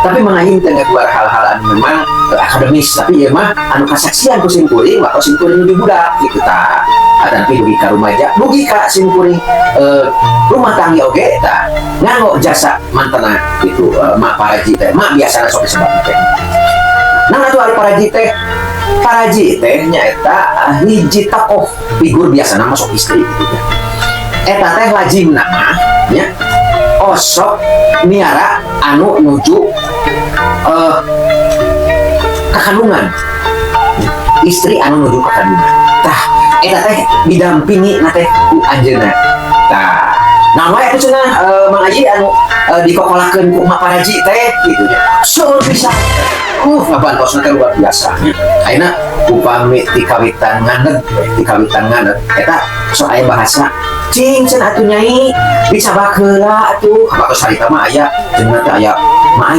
Tapi Mang Ayi teh ngaguar hal-hal anu memang akademis, tapi ieu mah anu kasaksian ku sim kuring waktu sim kuring di budak gitu tah. Tapi dugi ka rumaja, dugi ka sim kuring rumah tangga oge tah nganggo jasa mantena gitu, mak paraji teh, mak biasana sok disebut teh. Nah, atuh ari paraji teh, paraji teh nyaeta hiji tokoh figur, biasana masuk istri gitu ya. Eta teh lajimna mah nya osok miara anu nuju kakandungan, istri anu nuju kakandungan. Tah, eta teh didampingi na teh ku anjeunna. Tah, nah wae atuh cenah, Mang Aji, anu dikokolakeun ku Mak Paraji teh gitu nya. Seueur pisan. Ngabantosna teh luar biasa. Ayeuna upami ti kawitan nganeg, ti kawitan nganeg eta sok aya bahasa, "Cing cenah atuh, Nyai, dicabak heula atuh." Kabatos harita mah aya cenah teh, aya Ma.